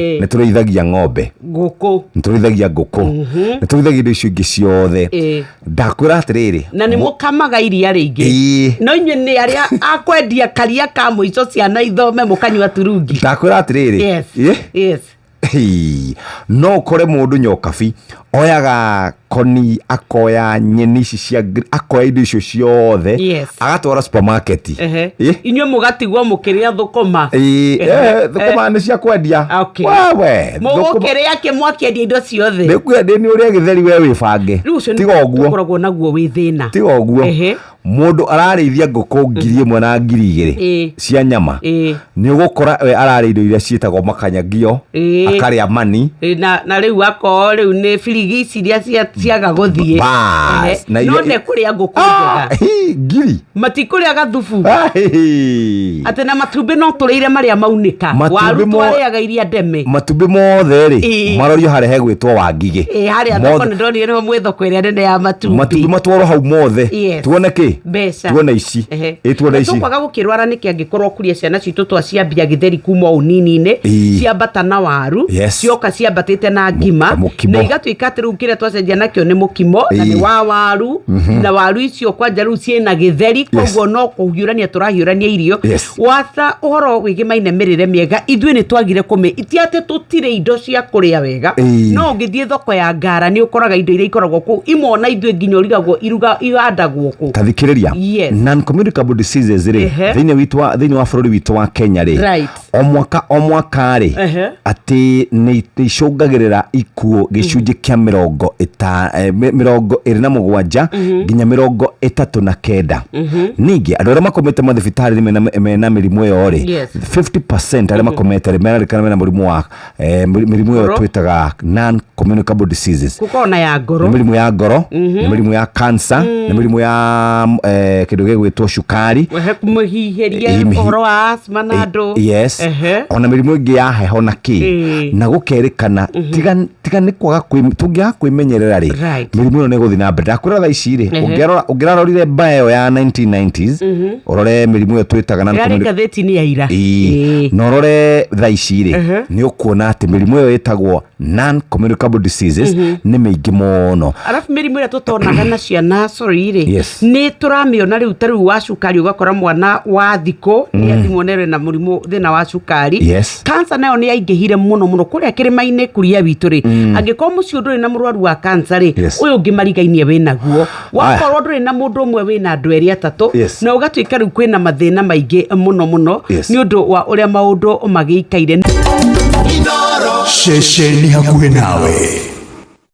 Nĩ tũrĩithagia ng'ombe, ngũkũ, nĩ tũrĩithagia ngũkũ, nĩ tũrĩithagia indo icio ingĩ ciothe. Ndakwĩra atĩrĩrĩ, Na nĩ mũkamaga iria rĩingĩ. No inyuĩ nĩ arĩa akwendia karia ka mũico, ciana ithome, mũkanyua turungi. Ndakwĩra atĩrĩrĩ, Hii, no ũkore mũndũ nyokabi oyaga koni, akoya nyeni ici cia akoya indo icio ciothe, agatwara supermarket. Inyuĩ mũgatigwo mũkĩrĩa thũkũma. Ĩĩ, thũkũma nĩ cia kwendia. Wewe, thũkũma Mũgũkĩrĩa kĩ mwakĩendia indo ciothe? Nĩ nĩ ũrĩa gĩtheri, we wĩbange. Rĩu ũcio Tiga ũguo. Ũkoragwo naguo wĩ thĩna. Tiga ũguo. Mũndũ ararĩithia ngũkũ 1000 na 2000 cia nyama. Nĩ ũgũkora we ararĩa indo iria ciĩtagwo makanyagio, akarĩa mani. Ĩ, na rĩu akorwo rĩu nĩ birigi ici iria ciaga gũthiĩ. Bas, na No ndekũrĩa ngũkũ Ah, njega. hi, ngiri. Matikũrĩa gathubu. Ah, hi, hi. Atĩ na matumbĩ no tũrĩire marĩa maunĩka. Matumbĩ Waru twarĩaga iria ndeme. Matumbĩ mothe rĩ, marorio harĩa hegwĩtwo Wangigĩ. Ĩ, harĩa thoko nĩ ndonire nĩho mwĩ thoko ĩrĩa nene ya matumbĩ. Matumbĩ matwarwo hau mothe. Tuone kĩ? Mbeca. Tuone ici. Ĩ, tuone Na ici. Tũkwaga gũkĩrwara nĩkĩ angĩkorwo kuria ciana citũ twaciambia gĩtheri kuma ũnini-inĩ, ciambata na waru, cioka ciambatĩte na ngima, Mũkimo. Na igatuĩka atĩ rĩu kĩrĩa twacenjia nakĩo nĩ mũkimo na nĩ wa waru, na waru icio kwanja rĩu ciĩna gĩtheri, koguo no kũhiũrania tũrahiũrania irio. Wata ũhoro wĩgĩmaine mĩrĩre mĩega, ithuĩ nĩ twagire kũmĩ ti atĩ tũtirĩ indo cia kũrĩa wega. No ũngĩthiĩ thoko ya Ngara nĩ ũkoraga indo iria ikoragwo kũu imwe ona ithuĩ nginya ũrigagwo iruga ihandagwo kũ. Ta thikĩrĩria. Non communicable diseases rĩ, thĩinĩ wa bũrũri witũ wa Kenya rĩ, o mwaka o mwaka rĩ, atĩ nĩ icũngagĩrĩra ikuũ gĩcunjĩ kĩa 27 nginya 39. Ningĩ andũ arĩa makomete mathibitarĩ mena mĩrimũ ĩyo rĩ, 50% arĩa makomete rĩ, merarĩkana mena mũrimũ wa mĩrimũ ĩyo Ngoro. twĩtaga non communicable diseases. Gũkorwo na ya ngoro. Nĩ mĩrimũ ya ngoro, nĩ mĩrimũ ya cancer, nĩ mĩrimũ ya kĩndũ gĩgwĩtwo cukari. Kũmũhihĩria ũhoro wa asthma na andũ. Ona mĩrimũ ĩngĩ ya heho na kĩ. Na gũkerĩkana tiga nĩ kwaga tũngĩaga kwĩmenyerera rĩ, mĩrimũ ĩno nĩ ĩgũthiĩ na mbere. Ndakwĩra thaa ici rĩ, ũngĩrarorire mba ĩyo ya 1990s, ũrore mĩrimũ ĩyo twĩtaga non Ĩrarĩ ngathĩti-inĩ ya ira. Na ũrore thaa ici rĩ, nĩ ũkuona atĩ mĩrimũ ĩyo ĩtagwo non communicable diseases nĩ mĩingĩ mũno. Arabu mĩrimũ ĩrĩa tũtonaga na ciana, sorry rĩ, nĩ tũramĩona rĩu, ta rĩu wa cukari, ũgakora mwana wa thikũ nĩ athimwo nĩ na mũrimũ thĩna wa cukari. Cancer nayo nĩ yaingĩhire mũno mũno kũrĩa kĩrĩma-inĩ kuria witũ rĩ. Angĩkorwo mũciĩ ndũrĩ na mũrwaru wa cancer rĩ, ũyũ ũngĩ marigainie wĩ naguo. Wakorwo ndũrĩ na mũndũ ũmwe, wĩna andũ erĩ atatũ. Na ũgatuĩka rĩu kwĩna mathĩna maingĩ mũno mũno nĩ ũndũ wa ũrĩa maũndũ magĩikaire. Ceceni hakuhĩ nawe.